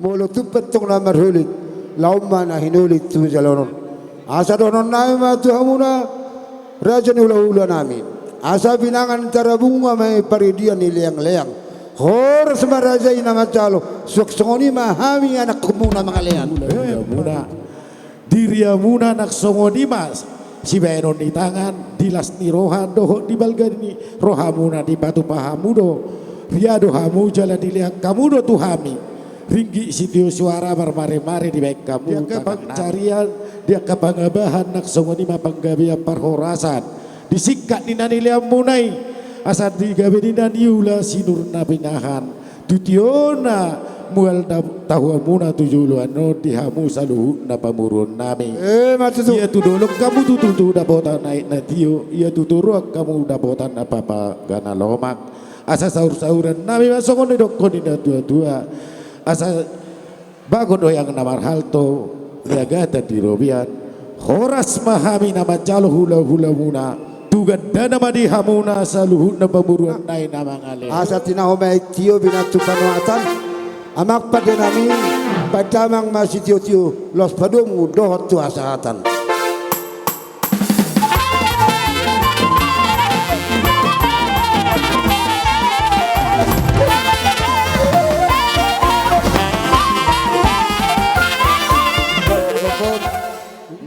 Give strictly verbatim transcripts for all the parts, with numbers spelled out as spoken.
Molo tung pe tong na marholit, laho ma na hinolit tu joloan on. Asa dohonon nami ma tu hamuna, raja ni hulahula nami. Asa binangan tarabunga ma i paridian ni leangleang. Horas ma raja i na manjalo, suang songon i ma hami anakmuna mangalean. Hulahula muna. Diriamuna nang songon i ma sibahenon ni tangan, di las ni roha dohot di balga ni rohamuna dipatupa hamu do. Ria do hamu jala dilean hamu do tu hami ringgit sitio suara marmaremare dibahen hamu di angka tangan nami. Pancarian, di angka pangabahan nang songon i ma panggabean parhorasan. Di singkat ni na nileanmuna i, asa di gabe ni na niula sinur na pinahan. Tu tiona mual da-, tahuamuna tu joloan on di hamu saluhutna pamoruon nami. E, ma tutu. Ia tu dolok hamu tutu dapotan aek na tio, ia tu toruan hamu dapotan na papa gana lomak. Asa saur-sauran nami ma songon nidokkon ni na tua-tua. Asa bagot do i angka na marhalto, ragatan di robean. Horas ma hami na manjalo hulahulamuna. Tu gandana ma di hamuna saluhutna pamoruon nami na mangalean. Asa tinaho ma i tio binantu panuatan. Amang pande nami, baen damang ma sitiotio, laos padomu dohot tu hasahatan.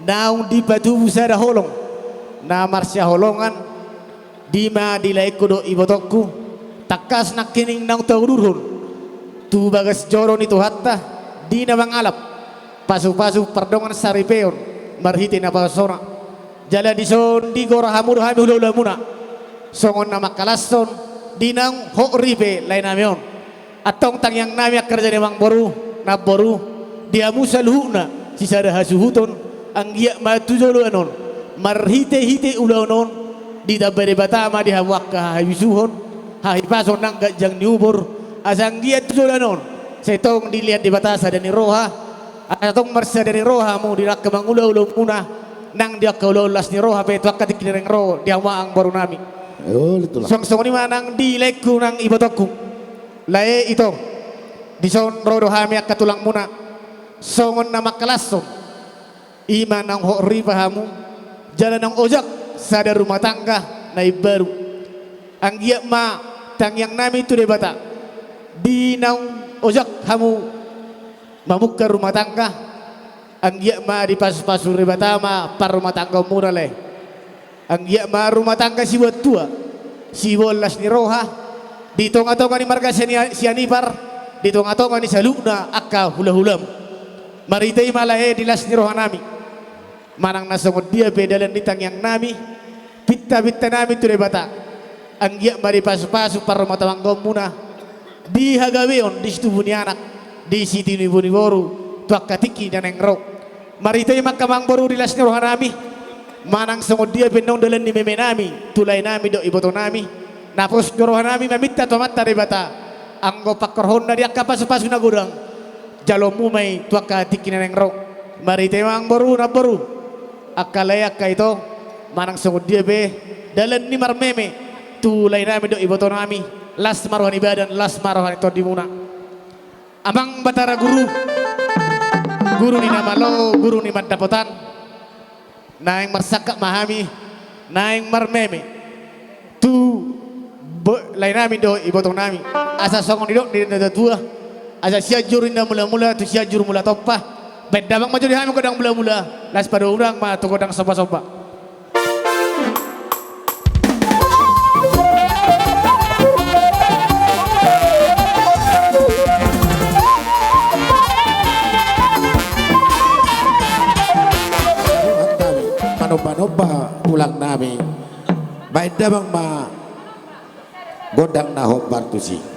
Naung dipatubu sada holong na marsihaholongan, di ma dilaengku dohot ibotongku, tangkas nangkining naung taudurhon tu bagas joro ni Tuhanta, di na mangalap pasupasu pardongan saripeon marhite napasona. Jala dison digora hamu do hami hulahulamuna songon na mangkalashon di naung hot ripe laenami on. Antong tangiangnami angka raja ni amangboru, namboru, di hamu saluhutna sisada hasuhuton, anggiat ma tu joloan on marhitehite ulaon on ditamba Debata ma di hamu angka habisuhon, hahipason nang ganjang ni umur, asa anggiat tu joloan on sai tong dilean Debata sada ni roha, asa tong marsada ni roha hamu di na angka mangula ulaonmuna nang di angka ulaon las ni roha pe tu angka tingki na naeng ro di hamu amangborunami. Suang songon i ma nang dilaengku nang ibotongku. Lae ito, dison ro do hami angka tulangmuna songon na mangkalashon. I ma naung hot ripe hamu jala naung ojak sada rumah tangga na imbaru. Anggiat ma tangiangnami tu Debata, di naung ojak hamu mamungka rumah tangga, anggiat ma dipasupasu Debata ma parrumahtanggaonmuna lae. Anggiat ma rumah tangga siboan tua, siboan las ni roha, di tongatonga ni marga Siani-, Sianipar, di tongatonga ni saluhutna angka hulahulam. Marhite i ma lae di las ni rohanami. Manang na songon dia pe dalan ni tangiangnami, pintapintanami tu Debata, anggiat ma dipasupasu parrumahtanggaonmuna di hagabeon, di situbu ni anak, di sitinubu ni boru, tu angka tingki na naeng ro. Marhite i ma angka amangboru di las ni rohanami, manang songon dia pe annon dalan ni memenami tu laenami dohot ibotonami, na pos do rohanami maminta tu Amanta Debata anggo pangkorhonna di angka pasupasu na godang jaloonmu ma i tu angka tingki na naeng ro. Marhite i ma amangboru, namboru, angka lae, angka ito, manang songon dia pe dalan ni marmeme tu laenami dohot ibotonami, las ma roha ni badan, las ma roha ni tondimuna. Amang Batara Guru, Guru ni na malo, Guru ni mandapotan, naeng marsangkap ma hami, naeng marmeme tu bo-, laenami dohot ibotonami. Asa songon nidok ni na tua-tua, asa Sianjur Inda Mulamula tu Sianjur Mulatompa. Baen damang ma jo di hami gondang mulamula, laos padomu damang ma tu gondang sombasomba. Manombanomba tulangnami. Baen damang ma gondang na hombar tusi.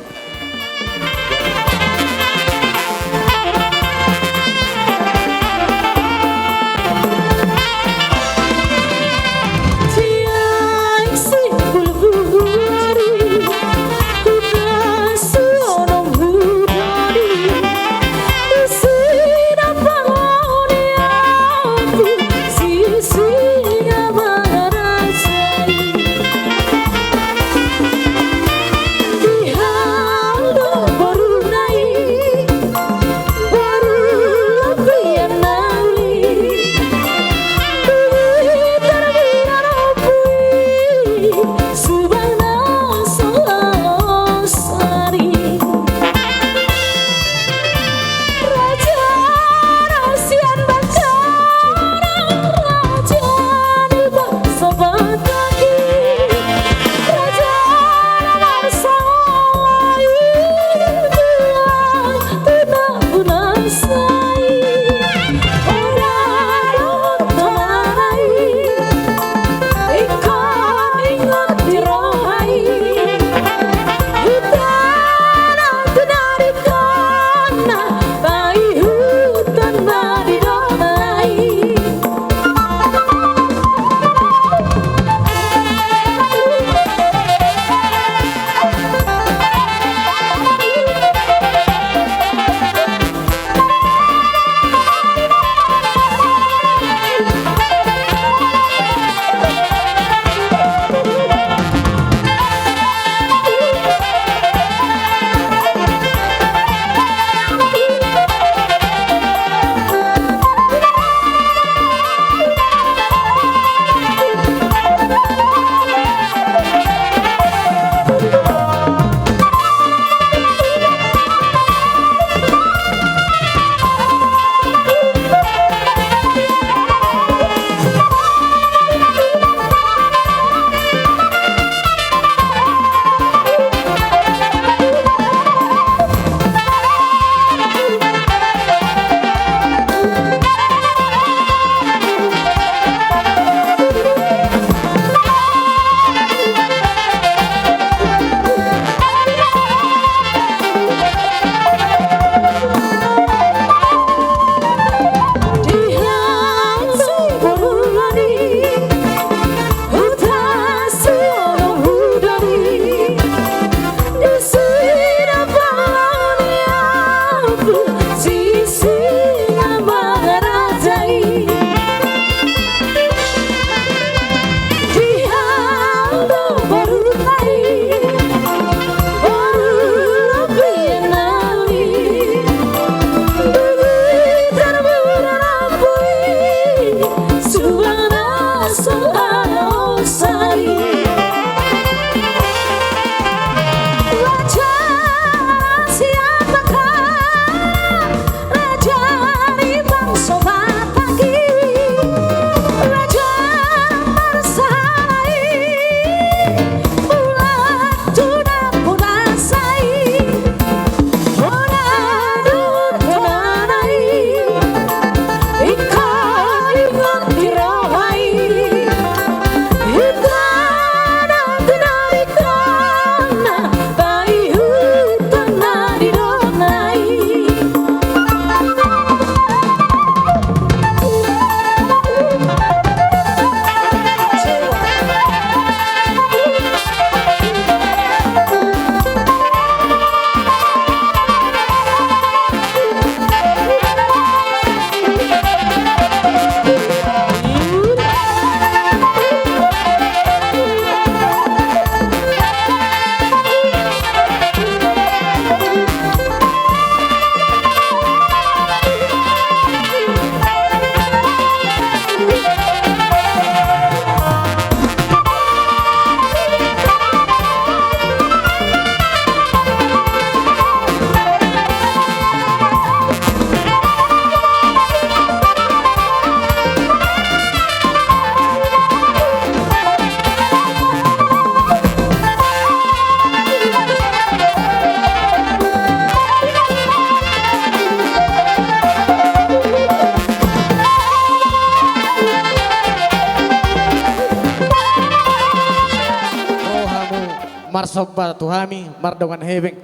marsomba tu hami mardongan hepeng.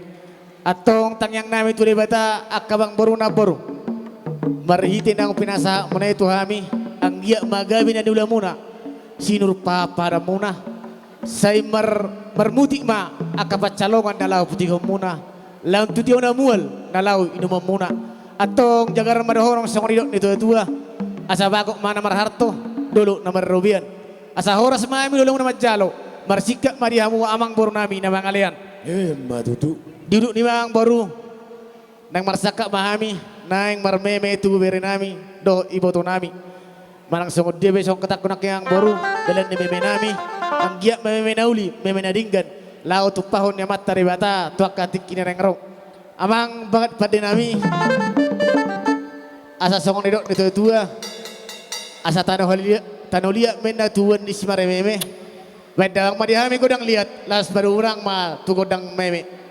Antong tangiang nami tu Debata angka amangboru namboru, marhite naung pinasahatmuna i tu hami, anggiat ma gabe na niulamuna sinur pahanpahananmuna, sai mar-, marmutik ma angka pansalongan na laho putihonmuna, laon tu tio na mual na laho inumonmuna. Antong jagar ma dohonon songon nidok ni natuatua: Asa bagot ma na marhalto, dolok na marrobean. Asa horas ma hami do ulaonmuna manjalo, marsingkat ma di hamu amangboru nami na mangalean. Emma tutu. Di unduk ni amangboru, naeng marsangkap ma hami, naeng marmeme tu bere nami dohot iboto nami. Manang songon dia pe songon hatangku nangkin amangboru, dalan ni meme nami, anggiat ma meme na uli, meme na denggan, laho tumpahon ni Amanta Debata tu angka tingki na naeng ro. Amang bagat pande nami, asa songon nidok ni natuatua: Asa tano halilia-, tano liat ma inna tubuan ni simarememe. Baen damang ma di hami godang liat, laos padomu damang ma tu gondang meme.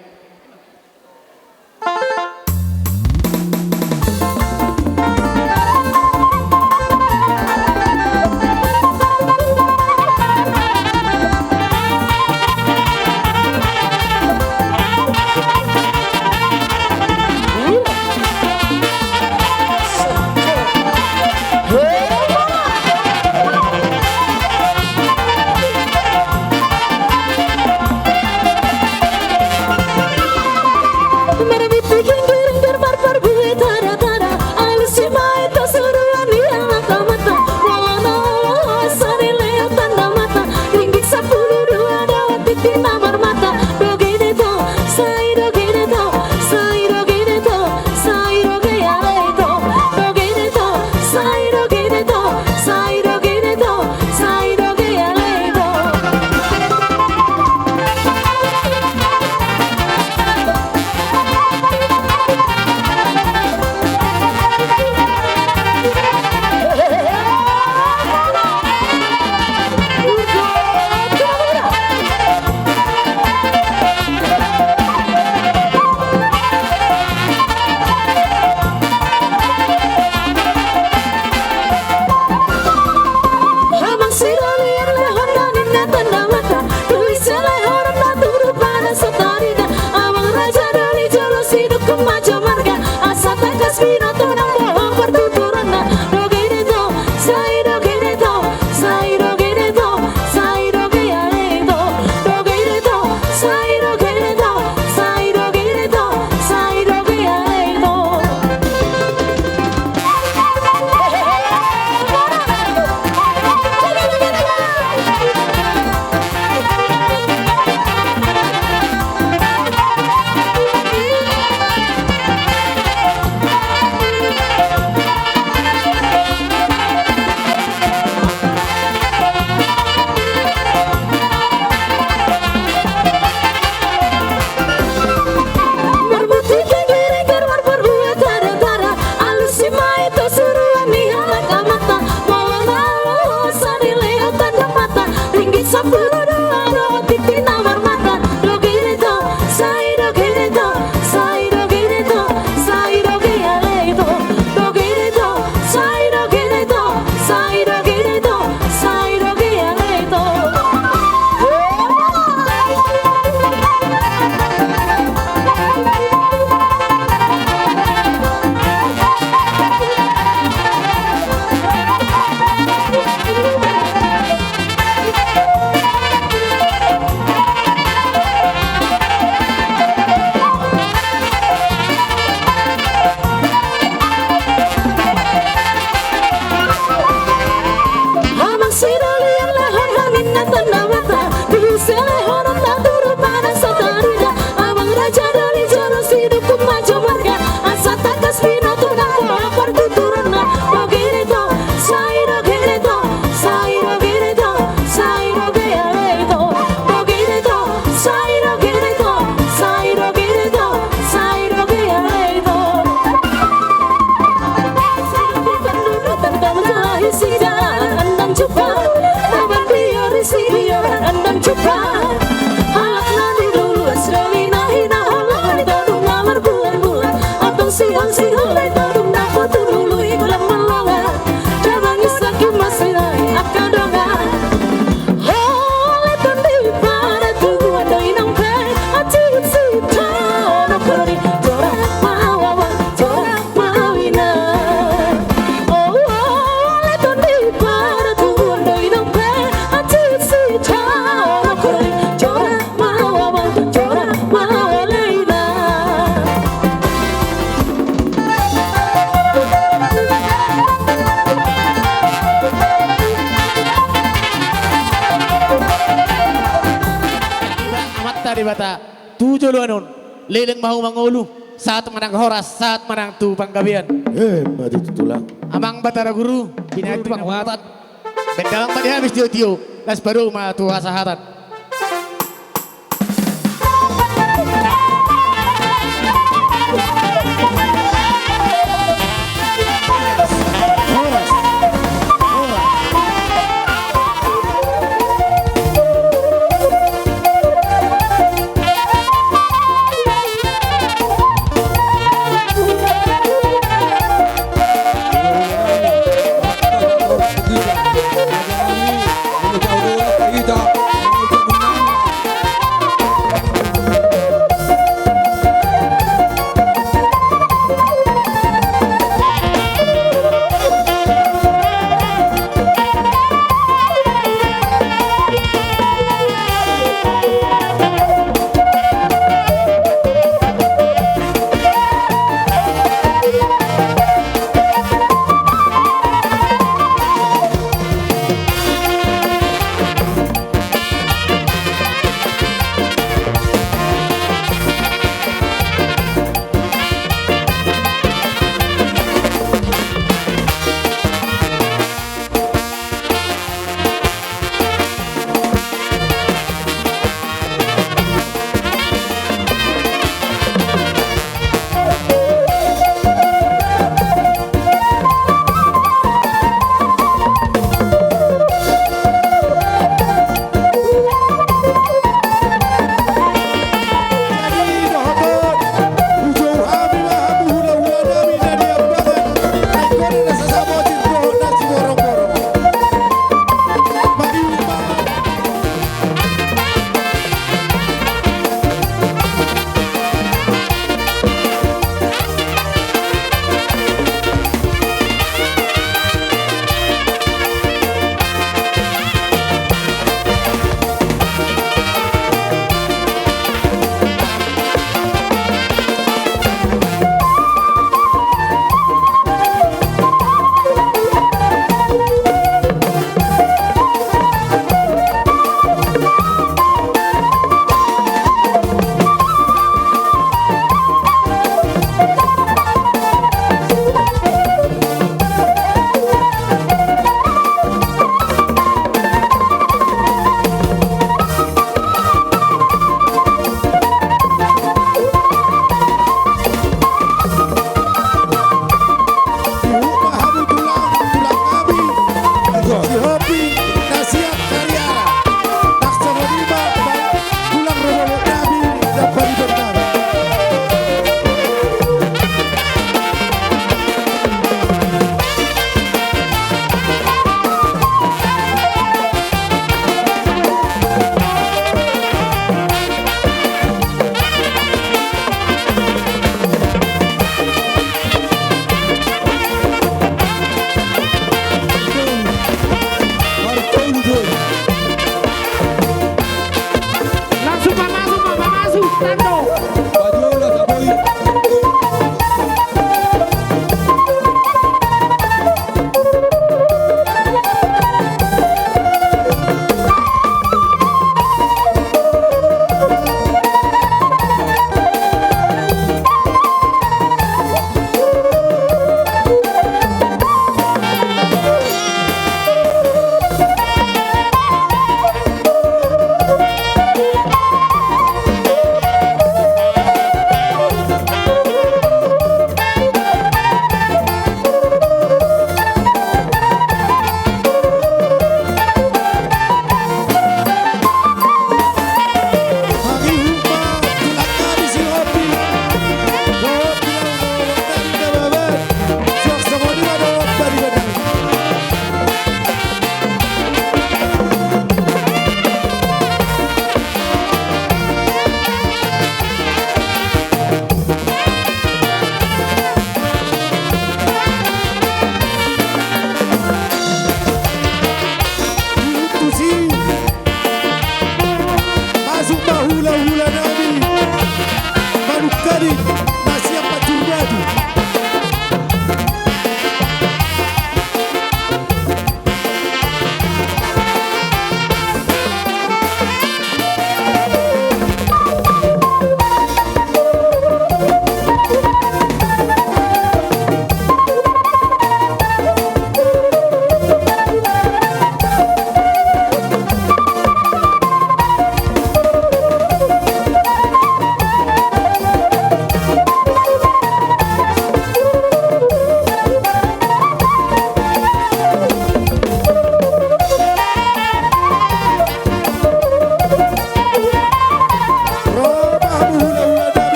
Ta tu joloan on, leleng ma hamu mangolu, sahat ma nang horas, sahat ma nang tu panggabean. Eh, maju tu tulang. Amang Batara Guru, binahen tu panguatan. Baen damang ma di hami sitiotio, laos padomu ma tu hasahatan.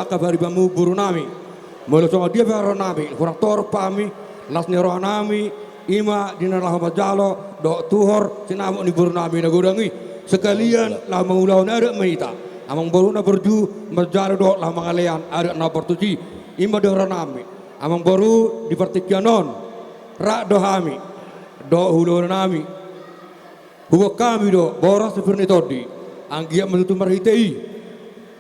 angka paribanmu boru nami. Molo songon dia pe haroro nami, hurang torop hami, las ni roha nami, i ma di na laho manjalo dohot tuhor sinamot ni boru nami na godang i. Sekalian laho mangulahon adat ma hita, amang boru na burju, manjalo dohot laho mangalean adat na partusi. I ma di haroro nami, amang boru, di partingkian on rap do hami dohot hulahula nami. Huboan hami do boras ni pir ni tondi, anggiat ma tutu marhite i.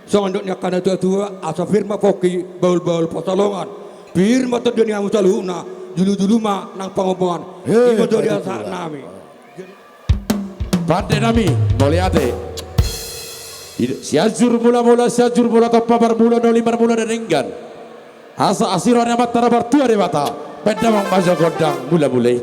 Songon didok ni angka na tuatua, asa pir ma pongki, bahulbahul pansalongan. Pir ma tondi ni hamu saluhutna, jolojolo ma nang pangomoan. He, i ma jadi sahat nami. Pande nami, mauliate. Sianjur mulamula, Sianjur mula tompa, marmula na uli, marmula na denggan. Asa asi roha ni Amanta na martua Debata, bahen damang ma jo gondang mulamula i.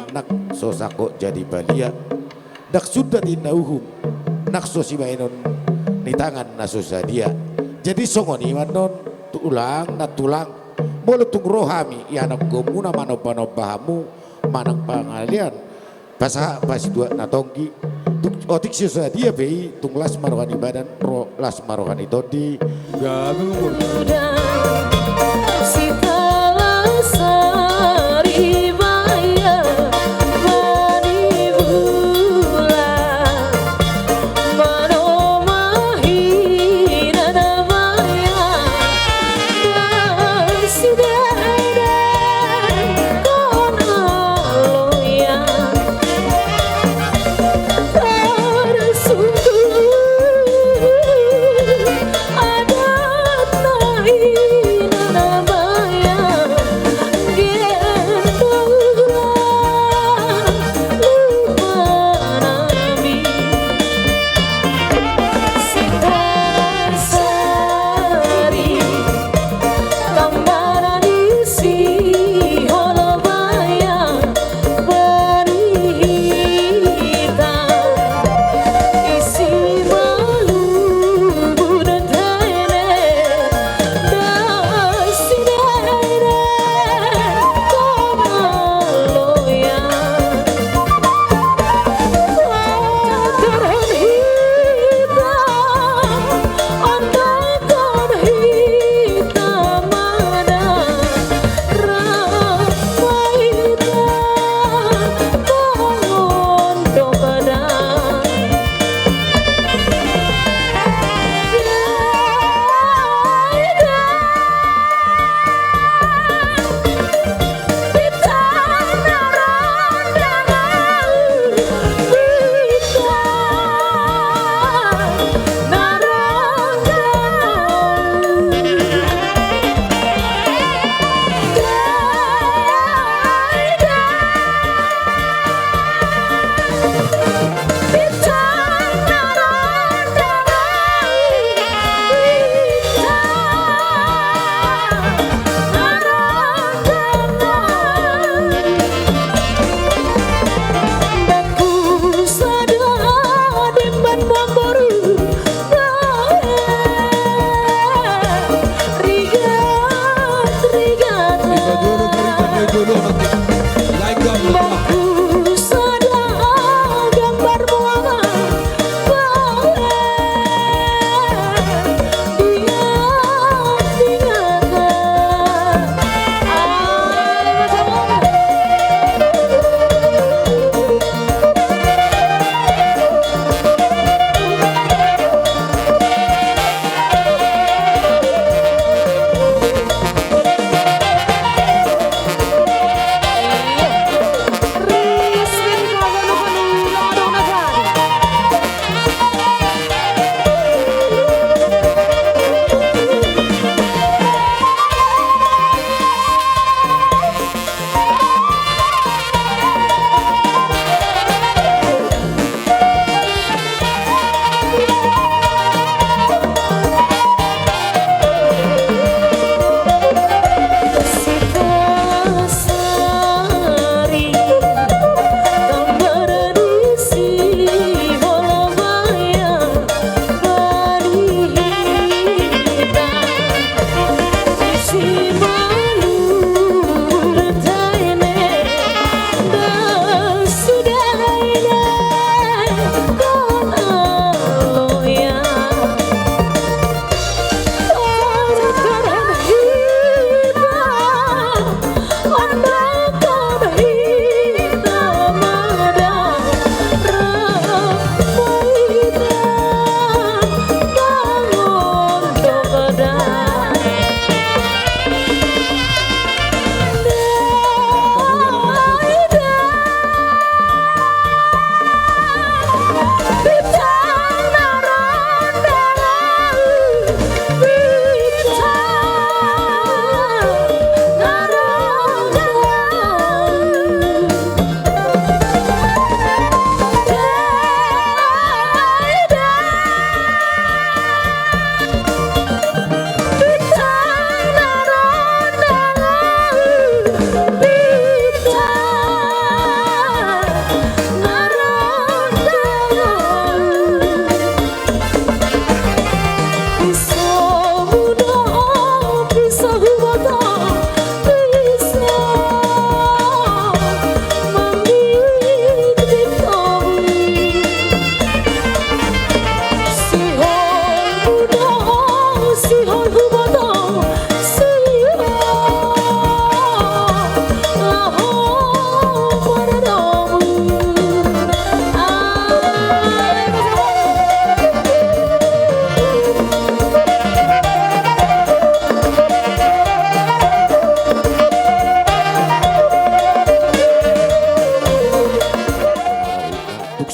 Nang so sangkot jadi balia, nang sundat ninna uhum, nang so sibahenon ni tangan na so sadia. Jadi songon i ma annon tulang nang tulang, molo tung ro hami ianakhonmuna manombanomba hamu manang pangalean, pasahat ma situak na tonggi. Tung otik so sadia pe i, tung las ma roha ni badan, ro las ma roha ni tondi. Gabe umur.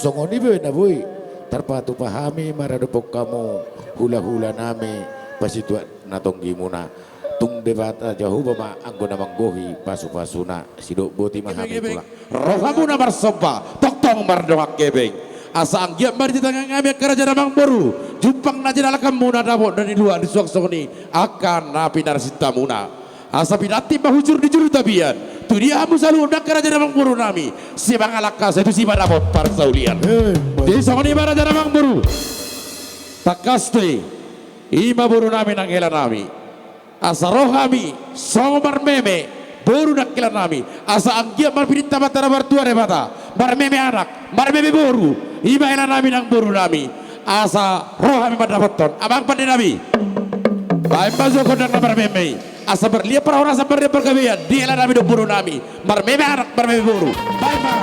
Songon i pe na boi tarpatupa hami maradophon hamu hulahula nami, pasituak na tonggimuna. Tung Debata Jahowa ma anggo na manggohi pasupasuna. Sidok boti ma hami tulang. Rohamuna marsomba, tongtong mardongan hepeng. Asa anggiat ma ditangiang hami angka raja na mamboru, jumpang na jinalakanmuna, dapot na niluat ni suang songon i angka na pinarsintamuna. Asa pinantik ma hujur ni juru tapian. Tu dia hamu saluhutna angka raja na mamboru nami, sai mangalangka, sai tusi ma dapot parsaulian. Jadi songon i ma raja na mamboru. Tangkas do i, i ma boru nami nang hela nami. Asa ro hami songon marmeme boru nang hela nami. Asa anggiat ma pinantik Amanta na martua Debata, marmeme anak, marmeme boru, i ma hela nami nang boru nami. Asa ro hami mandapothon, amang pande nami. Baen ma jo gondang na marmeme i. Asa marliat parhorasan, marliat pargabean di hela nami dohot boru nami. Marmeme anak, marmeme boru. Baen ma.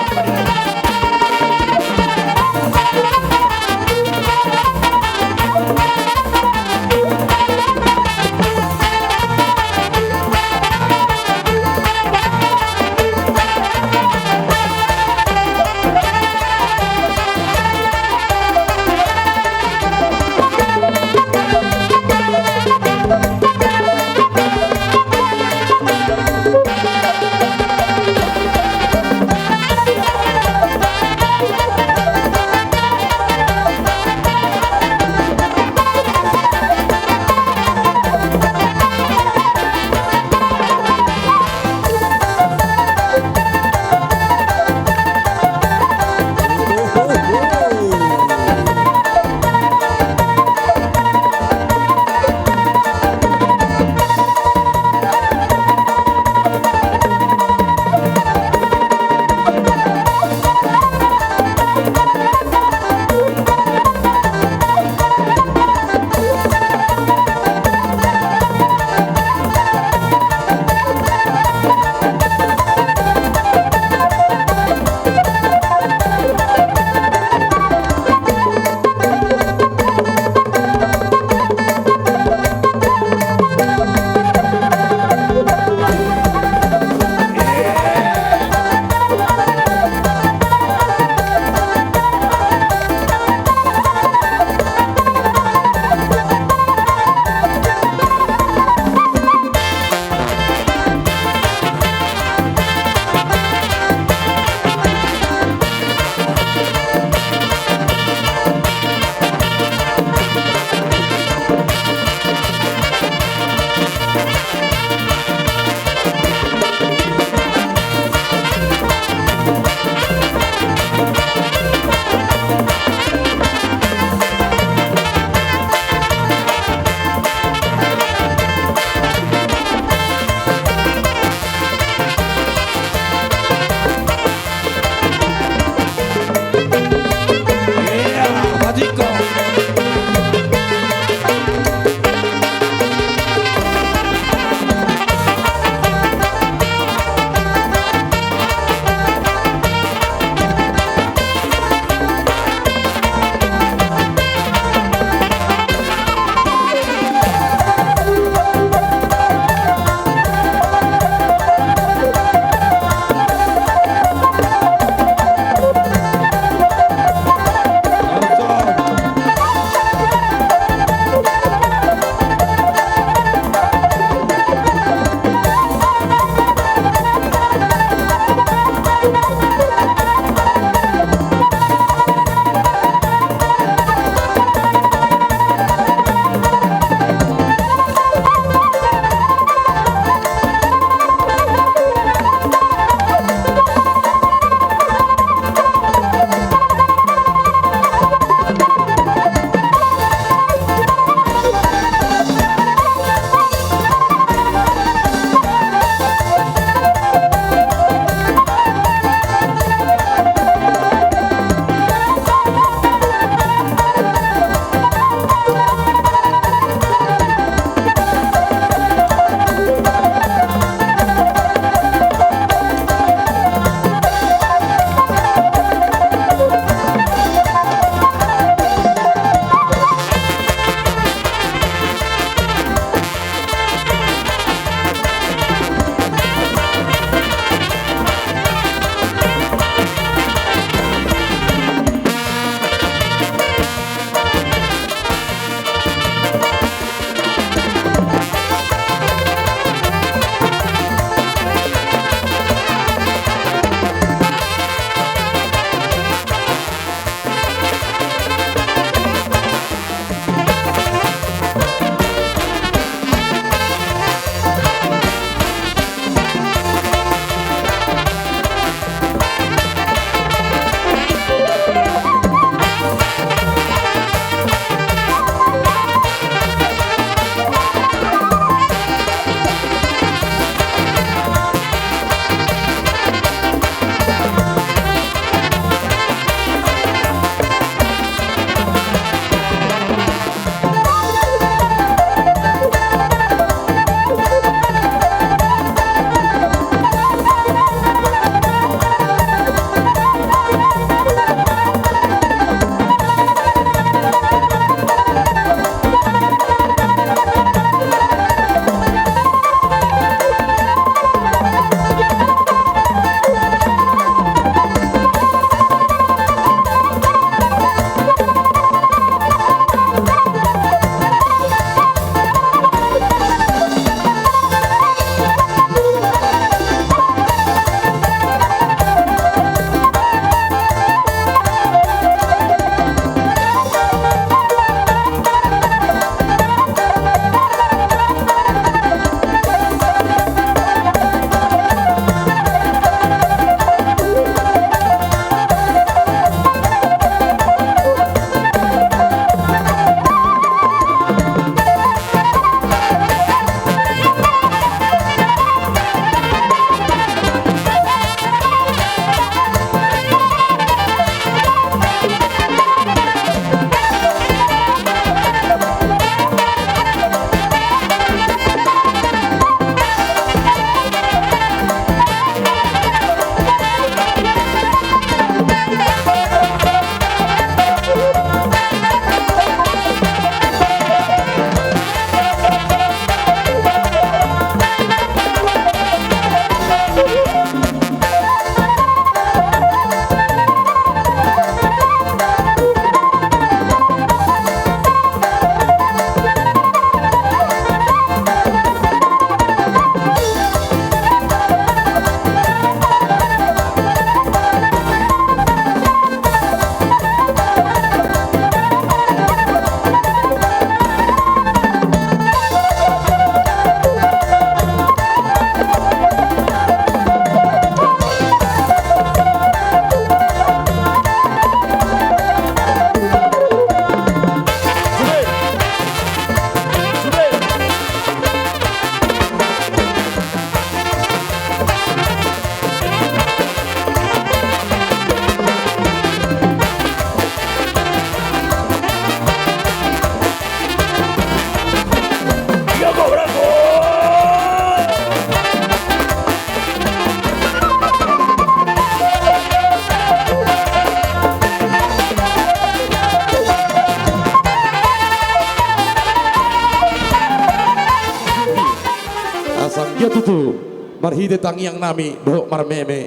Ia tutu, marhite tangiang nami dohot marmeme,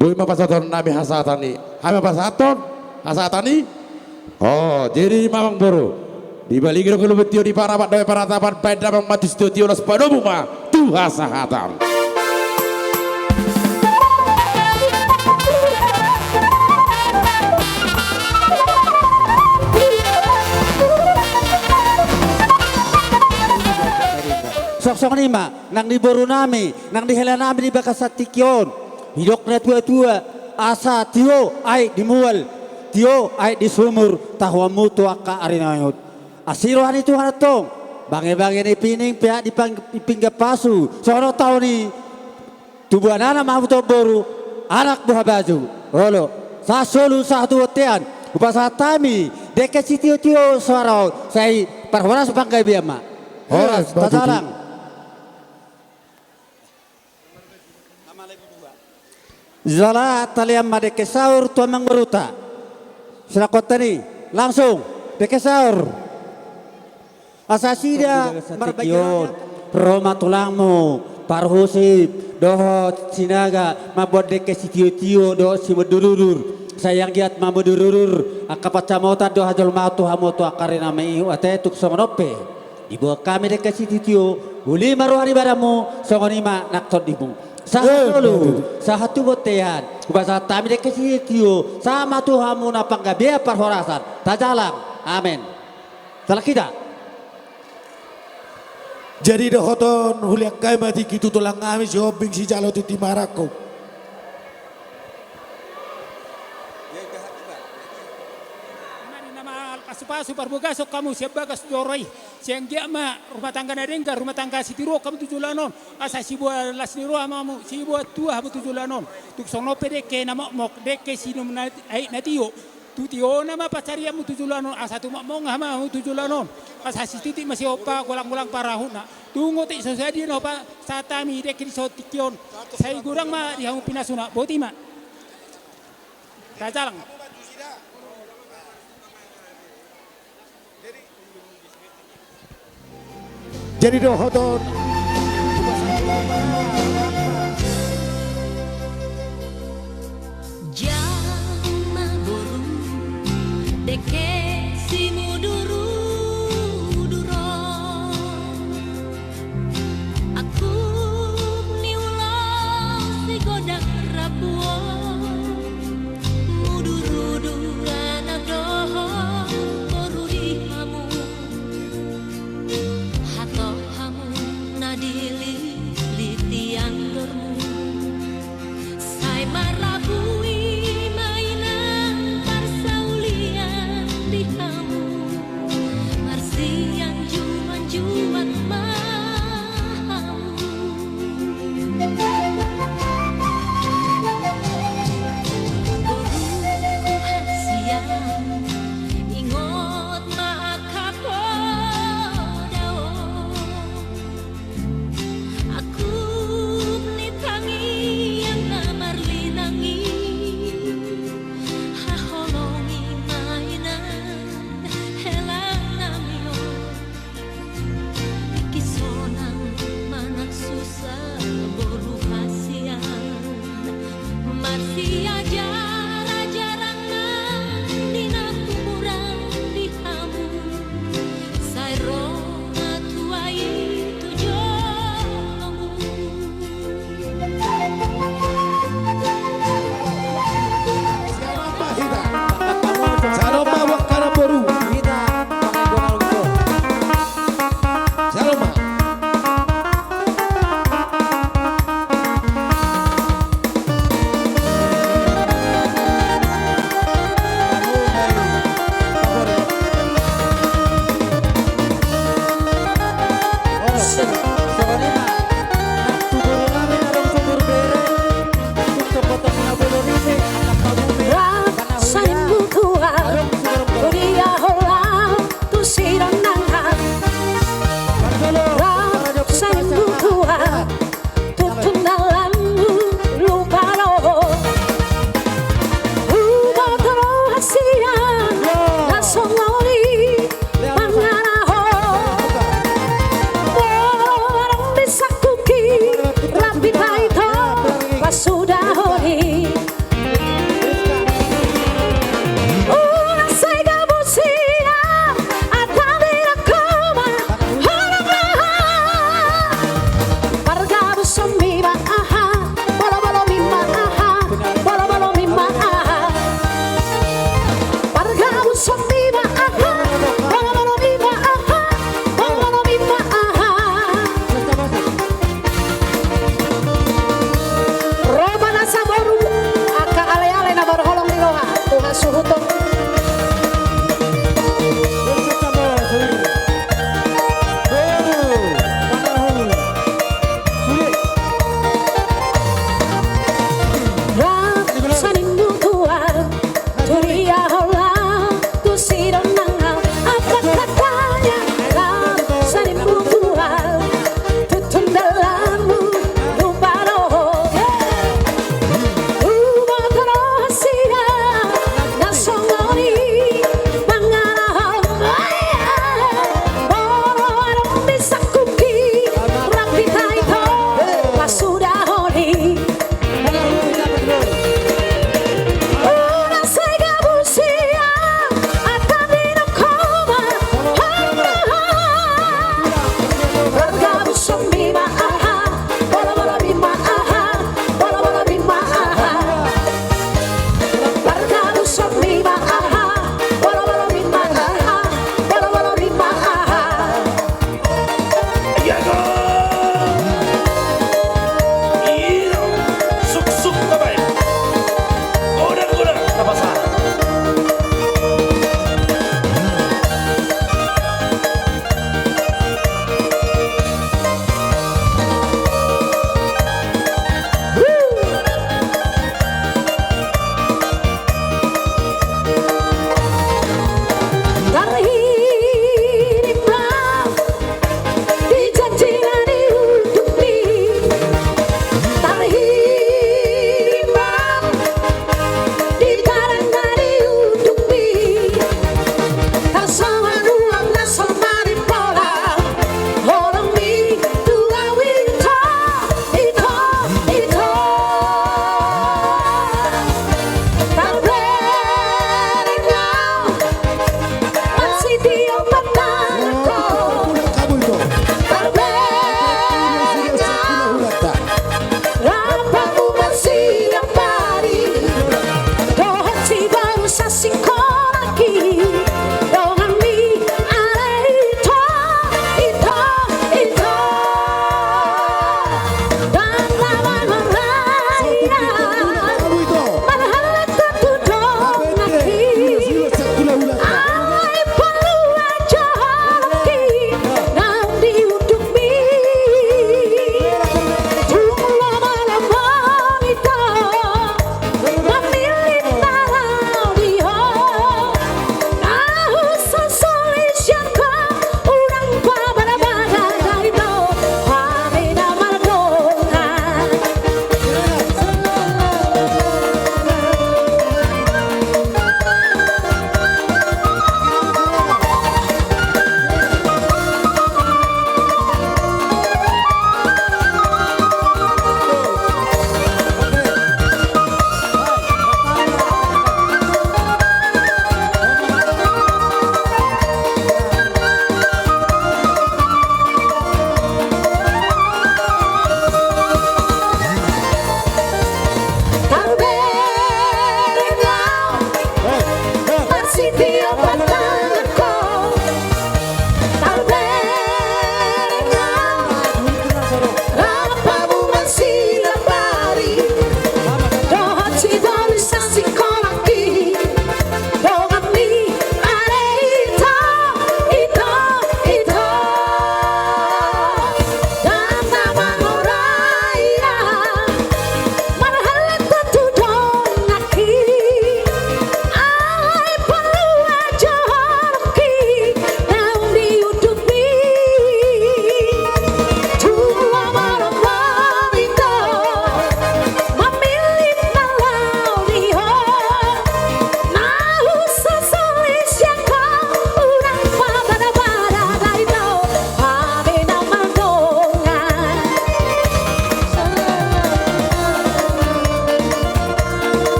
boi ma pasahaton nami hasahatan i. Hami ma pasahathon hasahatan i. O, jadi ma amangboru, dibaligidok halumpang tio di parapat dohot paratapan, baen damang ma tu sitio-tio, laos padomu ma tu hasahatan. Songon i ma nang di boru nami, nang di hela nami di bagasan tingki on. Didok na tua-tua, asa tio aek di mual, tio aek di sumur, tahuonmu tu angka ari na mangihut. Asi roha ni Tuhan antong, bange-bange ni pining, peak di pang-, di pinggan pasu, songon on taon i, tubuan anak ma hamu tu boru, anak buha baju. Olo, sahat solu, sahat tu bontean, hupasahat hami dengke sitio-tio soara on, sai parhorasan panggabean ma. Horas, tajalang. Jala talean ma dengke saur tu amangboruta. Silahkan tani, langsung dengke saur. Asa sida marbagi on, ro ma tulangmu Parhusip dohot Sinaga mamboan dengke sitio-tio dohot simudur-udur. Sai anggiat ma mudur-udur angka pansamotan dohot hajolmaon tu hamu tu angka ari na mangihut. Ate tung songon on pe, diboan hami dengke sitio-tio, uli ma roha ni badanmu, songon i ma nang tondimu. Sahat solu, sahat tu bontean, hupasahat hami dengke sitio-tio, sahat ma tu hamuna panggabean parhorasan. Tajalang. Amen. Salah kita. Jadi dohot on, hulean hami ma tingki tu tulang nami Sihombing sijalo tintin marangkup. Ima di na ma pasu-pasu parbagason hamu sian bagas joro i, sai anggiat ma rumah tangga na denggan, rumah tangga sitiruon hamu tu joloan on, asa siboan las ni roha ma hamu, siboan tua hamu tu joloan on. Tung songon on pe dengke na mokmok, dengke sinum na, aek na tio. Tu tiona ma pansarianmu tu joloan on, asa tumompa ma hamu tu joloan on. Asa sititik ma sihompa, golang-golang pangarahutna. Tung otik so sadia na hupasahat hami dengke di son tingki on, sai godang ma di hamu pinasuna. Boti ma. Tajalang. Jadi dohot on. Jama boru, dengke simudur-udur on. Aku ni ulos di godang rabuon. Mudur-udur anak dohot boru di hamu. Hatop hamu na dililiti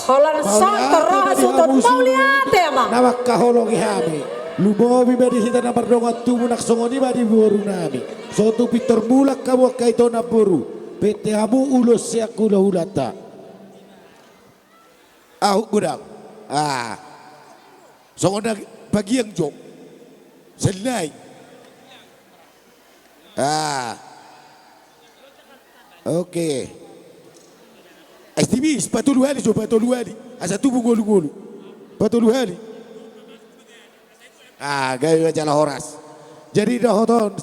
Holan songon i ma di hamu suhut na mangkaholongi hami. Lumobi ma di hita na mardongan tubu nang songon i ma di boru nami. Sotung pintor mulak hamu angka ito namboru. Pette hamu ulos sian hulahulanta. Ahu godang. Ah. Songon na bagian jo. Selai. Ah. Oke. Estibis, patolu hali jo, patolu hali. Asa tubu ngolu-ngolu. Patolu hali. Ah, gabe ma jala horas. Jadi dohot on.